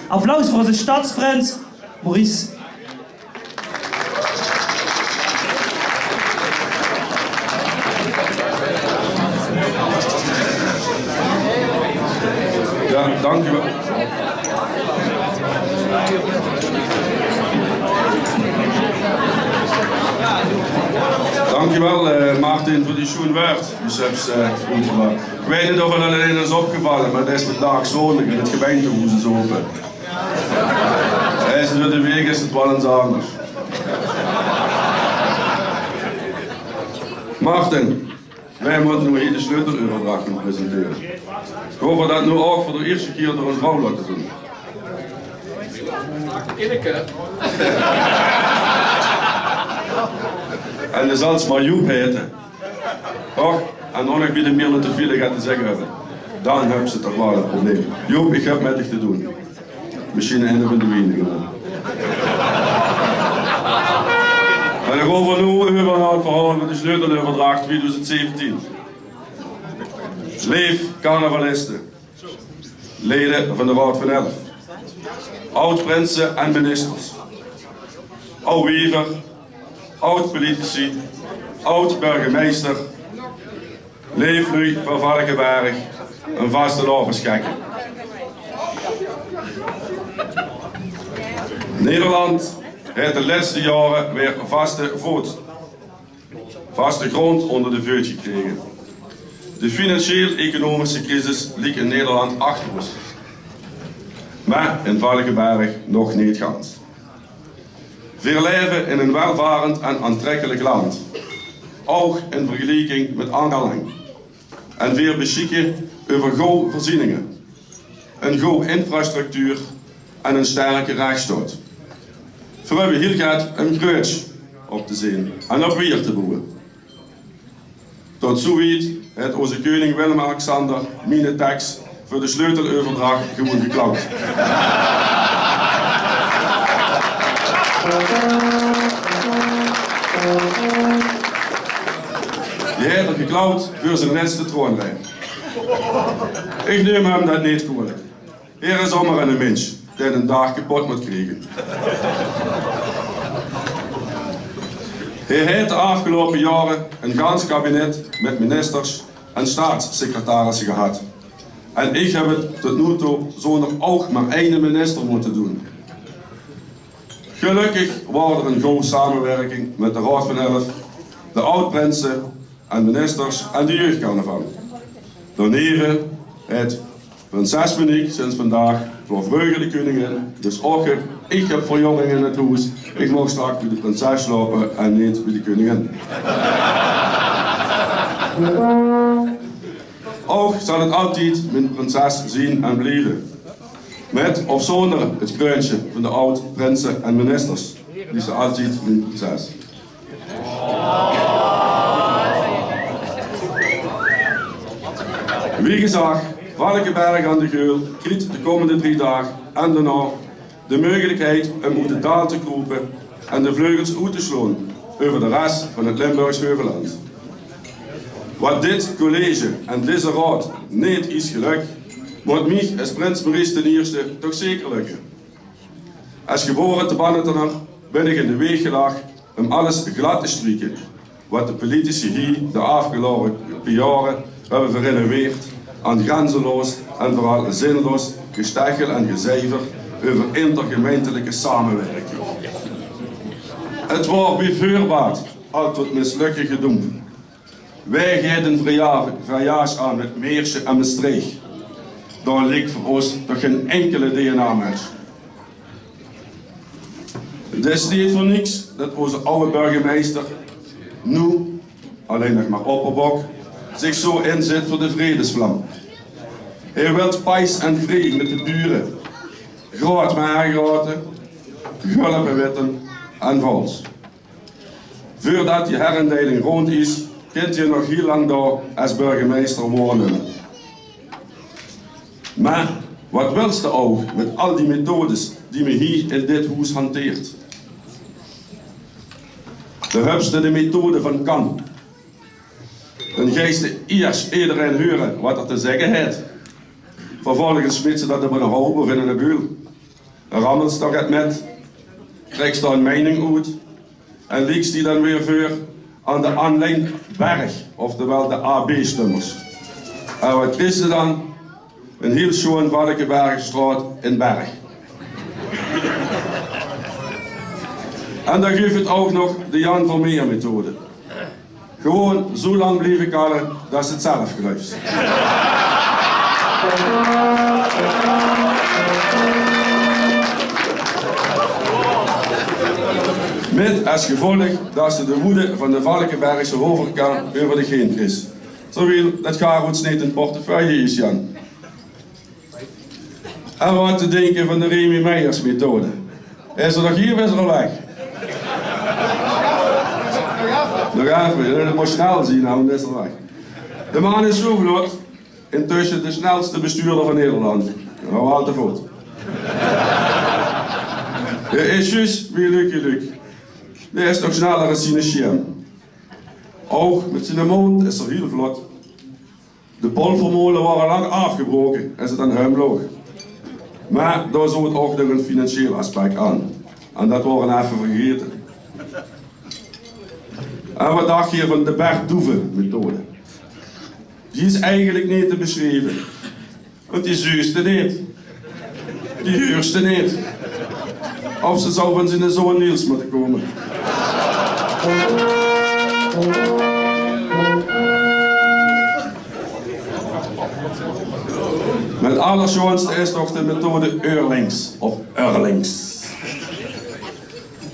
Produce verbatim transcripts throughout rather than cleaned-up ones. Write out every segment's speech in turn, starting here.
Applaus veur ózze sjtadsprins, Maurice. Jao, dank uch waal. Dank uch waal, eh, Martin, veur die sjoen wäörd. Dus höbs, eh, good gedaon. Ich weit neet of 't al allein is opgevalle, mer 't is vandaag zóndig en 't gemeintehoes is ope. Is door de waek is 't waal ins angesj. Martin, wae mót noe hie de sjleuteleuverdrach gaon presentere? Gaon v'r dat noe ouch veur de ieësjte kier door ein vrouw laote doon? Inneke. En de zals mer Joep heite. Och, en ouch nog bie de Miele te viele get te zègke höbbe. Dan höbs se toch waal ein probleem. Joep, ich höb mit dich te doon. Mesjien eine van de weinige. En dan gaon v'r noe euver nao 't verhaol van de sjleuteleuverdrach twiedoezend zeventien. Leef carnavaliste, lede van de Raod van Elf, aod-prinse en ministers, aw wiever, aod-politici, aod-burgemeister, leef luuj van Valkeberg en vastelaovesgekke. Nederland haet de lètste jaore weer vaste voot, vaste grond ónger de veut gekrege. De financieel-economische crisis liek in Nederland achter ós, mer in Valkeberg nog neet gans. Veer laeve in ein welvarend en aantrekkelik land, ouch in vergelieking mit anger lande. En veer besjikke euver gooj veurzieninge, ein gooj infrastructuur en eine sjterke rechtsstaot. Veer höbbe hiel get óm gruuetsj op te zeen en op wier te boewe. Tot zoewied haet ózze keuning Willem-Alexander miene teks veur de sjleuteleuverdrach gewoen geklaud. Die haet 'r geklaud veur zien lètste troonrei. Ich num häöm dat neet kwaolik. Heer is ouch mer eine minsj dae eine daag kepot mót kriege. Heer haet de aafgeloupe jaore ein gans kabinet mit ministers en sjtaatssecretarisse gehad. En ich höb 't tot noe toe zónger ouch mer eine minister mótte doon. Gelökkig waor d'r ein gooj samewirking mit de Raod van Elf, de aod-prinse en ministers en de jeugdcarnaval. Daoneve haet prinses Monique sinds vandaag veur vreugde de keuningin, dus ouch ich höb verjonging in 't hoes. Ich maag straks bie de prinses sjlaope en neet bie de keuningin. Ouch zal 't altied mien prinses zien en blieve. Mit of zónger 't kreunsje van de aod-prinse en ministers, blief ze altied mien prinses. Wie gezag, Valkeberg aan de Geul kriet de kómmende drie daag en daonao de meugelikheid óm oet 't daal te kroepe en de vleugels oet te sjlaon euver de res van 't Limburgs Heuvelland. Wat dit college en deze raod neet is gelök, mót mich es prins Maurice d'n Ierste toch zeker lökke. Es gebaore te Bannetener bön ich in de weeg gelag óm alles glad te sjtrieke wat de politici hie de aafgeloupe jaore höbbe verinoveerd aan grenzeloos en veural zinloos gestechel en gezeiver euver intergemeintelike samewirking. 't Waor bie veurbaat al tot mislökke gedoemp. Wae geit ein vria-, vriaasj aan mit Meersje en Mestreech? Dao lik veur ós toch gein inkele D N A-match. 't Is neet veur niks det ózze aw burgemeister noe, allein nog mer Opperbok, zich zo inzit veur de vredesvlam. Hae wilt pais en vrie mit de bure, groot Margraote, Gulpe, Wittem en Vaols. Veurdet die herindeiling rónd is, kint hae nog hiel lang dao es burgemeister wone. Mer waat wils te ouch mit al die methodes die me hie in dit hoes hanteert? De höbs de methode van Kan. Dan geis te iers ederein heure waat 'r te zègke haet. Vervolges smiets te det op eine houp of in eine buul. Rammels toch get mit, trèks dao 'n meining oet en lieks die dan weer veur aan de Anlijn Berg, oftewel de A B-stummers. En wat kriegs se dan? 'n Hiel sjoon Valkebergse straot in Berg. En dan guf 't ouch nog de Jan Vermeer methode. Gewoen zoe lang blieve kalle dat se 't zelf geluifs. Mit es gevolg dat se de woede van de Valkebergse hoverekiel euver dich heen kriegs. Terwiel dat gaar oets neet in portefeuille is, Jan. En wat te dinke van de Remy Meijers methode? Is 'r nog hie of is 'r al weg? Nog effe, jao, dat mós snel zien, noe, dan is 'r weg. De maan is zoe vlot, intösse de snelste bestuurder van Nederland. Noe, waal te vlot. Dae is zjus wie Lucky Luke. Dae is nog sneller es ziene sjerm. Ouch mit ziene moond is 'r hiel vlot. De polvermole waor al lang aafgebroke es 't aan häöm loog. Mer dao zoot ouch nog e financieel aspect aan. En dat waor effe vergete. En wat dach geer van de Bert Doeve methode? Die is eigelik neet te besjrieve. Want die zuus te neet. Die huurs te neet. Of ze zou van ziene zoon Niels mótte kómme. Mer 't allersjoonste is toch de methode Eurlings of Eurlings.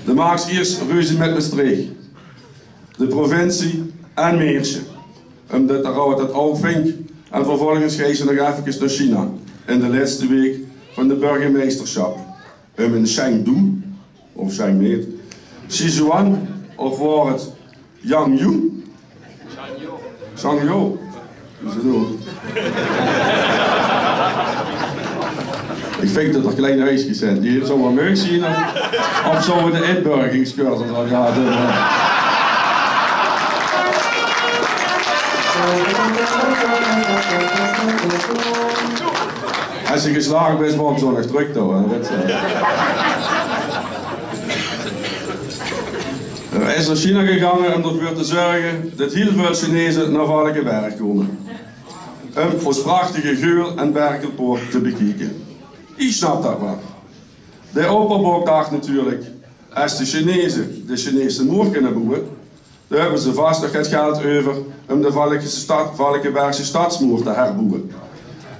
De maaks iers ruzie mit Mestreech, de provincie en Meersje. Umdet de raod 't ouch vink. En vervolges geis se nog effekes nao China in de lètste week van de burgemeistersjap. Um in Chengdu, of Chengmeet, Sichuan, of waor 't Yangyu? Shangyo. Is 't ouch? Ich vink dat 'r klein huiskes zeen. Die zouwe waal leuk zien, hè? Of zouwe de inburgeringscursus al gaon doon, hè? Es se geslaag bis, maak se nog drök, toch, hè? Dat, eh. Hae is nao China gegange um d'rveur te zörge dat hiel väöl Chineze nao Valkeberg kómme. Um ós prachtige Geul- en Berkelpoort te bekieke. Iech snap dat waal. De opperbok dach natuurlik, es de Chineze de Chinese moer kinne boewe, dan höbbe ze vas nog get geld euver um de Valkese stad, Valkebergse stadsmoer te herboewe.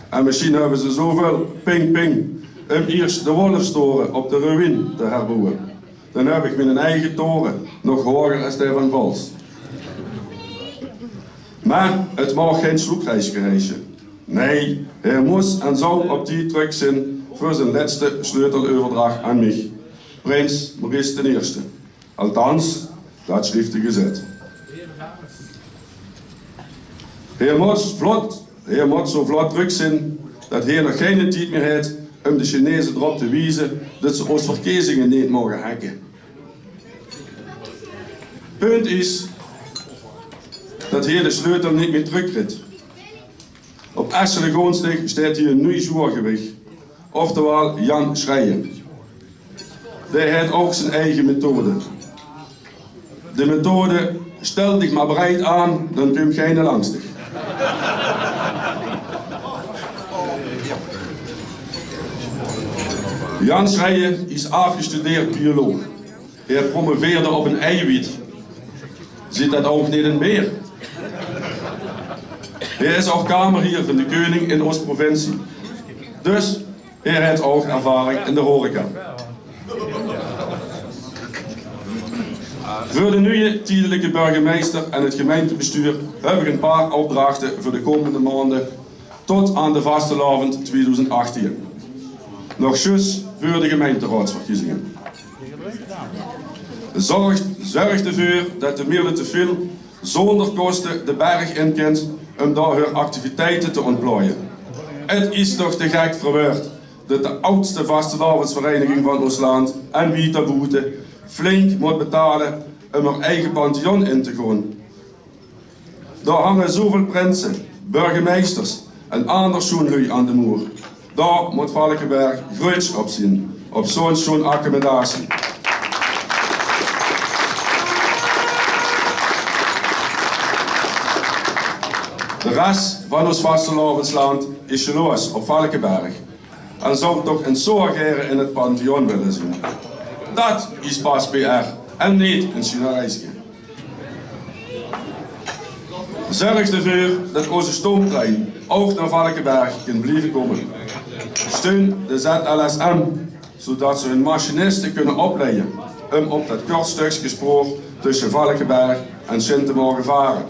En mesjiens höbbe ze zoeväöl ping-ping um iers de Wolfstore op de Ruïne te herboewe. Dan höb iech mienen eige tore nog hoger es dee vaan Vals. Mer 't maog gein sloekreiske heisje. Nei, heer mós en zou op tied trök zien veur zien lètste sleuteleuverdrach aan miech, prins Maurice d'n Ierste. Althans, dat sjrief 't gezèt. Heer mót vlot, heer mót zoe vlot trök zien dat heer nog geinen tied mie heet um de Chineze drop te wieze dat ze ós verkezinge neet moge hacke. Punt is dat heer de sleutel neet mie trökkriet. Op Esselik Goonsdig steit hie 'n nuuj zwoergewicht, oftewaal Jan Schrijen. Dee heet ouch zien eige methode. De methode: stèl diech mer breid aan, dan kump geine langs diech. Jan Schrijen is aafgestudeerd bioloog. Heer promoveerde op 'n eiwiet. Zit dat ouch neet in beer? Heer is ouch kamerhieër vaan de keuning in ós provincie. Dus, heer heet ouch ervaring in de horeca. Veur de nuje tiedelike burgemeister en 't gemeintebestuur höb iech 'n paar opdrachte veur de koumende maonde tot aan de vastelaovend twiedoezend achttien. Nog zjus veur de gemeinteraodsverkiezinge. Zörg, zörg d'rveur dat de Mirlitteviel zoonder koste de berg in kint um dao häör activiteite te ontplooie. 't Is toch te gek veur wäörd dat de aadste vastelaovendsvereiniging vaan ós laand en wied daoboete flink mót betale um häör eige pantheon in te goon. Dao hange zoeväöl prinse, burgemeisters en aander sjoen lui aan de moer. Dao mót Valkeberg gruuets op zien, op zoe'n sjoen accommodatie. De res van ós vastelaovendsland is jaloers op Valkeberg en zou toch ins zo gaer in 't Pantheon wille zien. Dat is pas P R en neet ein Chinareiske. Zörg d'rveur dat ózze stoomtrein ouch nao Valkeberg kan blieve kómme. Steun de Z L S M, zodat ze hun machiniste kunne opleie um op dat kort stökske spoor tösse Valkeberg en Sint te moge vare.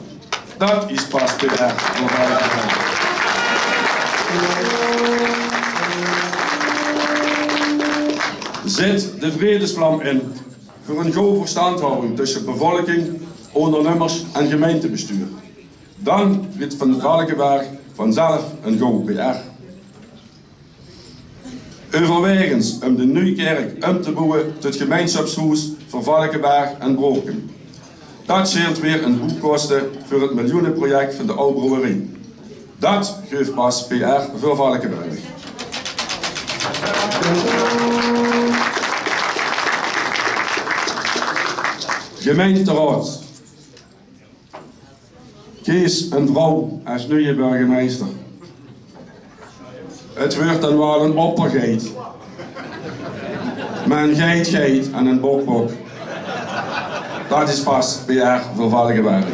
Dat is pas P R veur Valkeberg. Zèt de vredesvlam in veur ein gooj verstandhouding tösse bevolking, óngernummers en gemeintebestuur. Dan kriet Van Valkeberg vanzelf ein gooj P R. Euverwaeg ins um de nuuj kèrk um te boewe tot gemeinsjapshoes veur Valkeberg en Brokum. Dat sjeelt weer ein boekkoste veur 't miljoeneproject van de aw brouwerie. Dat geuf pas P R veur Valkeberg. Gemeinteraod. Kees ein vrouw es nuje burgemeister. 't Wuuert dan waal ein oppergeit. Mer ein geit geit en ein bok bok. Dat is pas P R veur Valkeberg.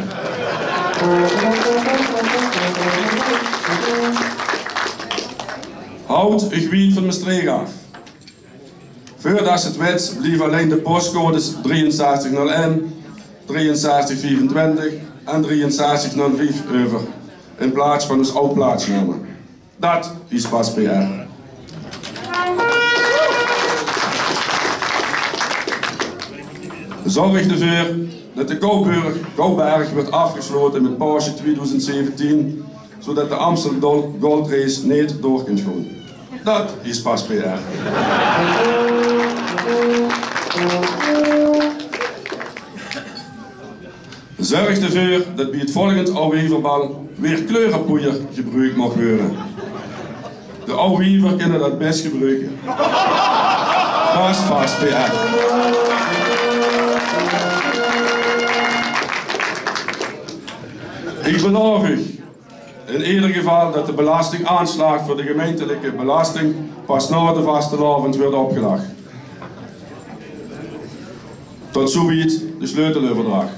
Haot uch wied van Mestreech aaf. Veurdat se 't wèts, blieve allein de postcodes drieënzestig nul ein, drieënzestig viefentwintig en drieënzestig nul vief euver, in plaats van ós aw plaatsname. Dat is pas P R. Zörg d'rveur dat de Kouberg, Kouberg wuuert aafgeslaote mit Porsche twieëdoezend zeventien, zodat de Amstel Dol-, Goldrace neet door kint gaon. Dat is pas P R. Zörg d'rveur dat bie 't volgend Aw Wieverbal weer kleurepoeier gebruuk maag weure. De Aw Wiever kinne dat bès gebruke. Dat is pas P R. Ich belaof uch in eder geval dat de belastingaanslaag veur de gemeintelike belasting pas nao de vastelaovend wuuert opgelag. Tot zoewied de sleuteleuverdrach.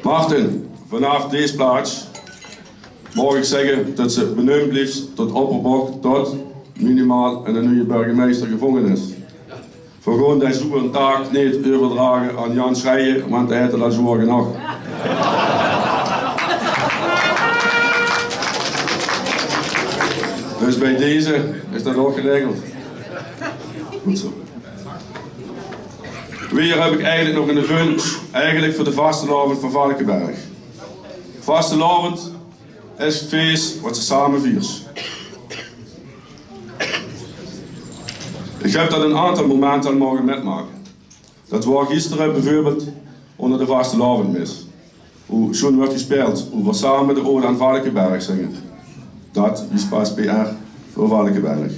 Martin, vanaaf dees plaats maag ich zègke tot se beneump bliefs tot opperbok tot minimaal eine nuje burgemeister gevónge is. Veer gaon dees zwoere taak neet euverdrage aan Jan Schrijen, want dae haet 't al zwoer genóg. Dus bie deze is dat ouch geregeld. Good zo. Wiejer höb ich eigelik nog eine wunsj, eigelik veur de vastelaovend van Valkeberg. Vastelaovend is 't fees wat se same viers. Ich höb dat ein aantal momente al moge mitmake. Dat waor gister beveurbeeld ónger de vastelaovendmis. Wie sjoen wuuert gespeeld, wie veer same de Ode aan Valkeberg zinge. Dat is pas P R veur Valkeberg.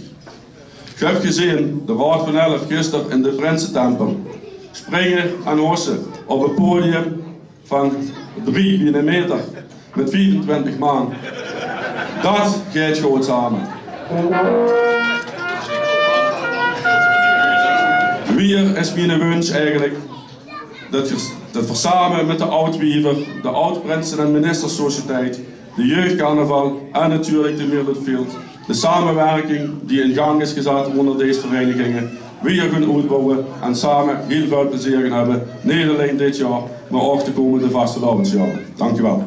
Ich höb gezeen, de Raod van Elf gister in de Prinsetempel. Springe en hosse op ein podium van drie bie eine meter mit viefentwintig man. Dat geit good same. Wiejer is miene wunsj eigelik dat veer, dat veer same mit de Aw Wiever, de Aw Prinse en Ministers Sociëteit, de jeugdcarnaval en natuurlik de Mirliet Field de samewirking die in gang is gezat ónger dees vereiniginge wiejer gaon oetbouwe en same hiel väöl plezeer gaon höbbe, neet allein dit jaor, mer ouch de kómmende vastelaovesjaore. Dank uch waal.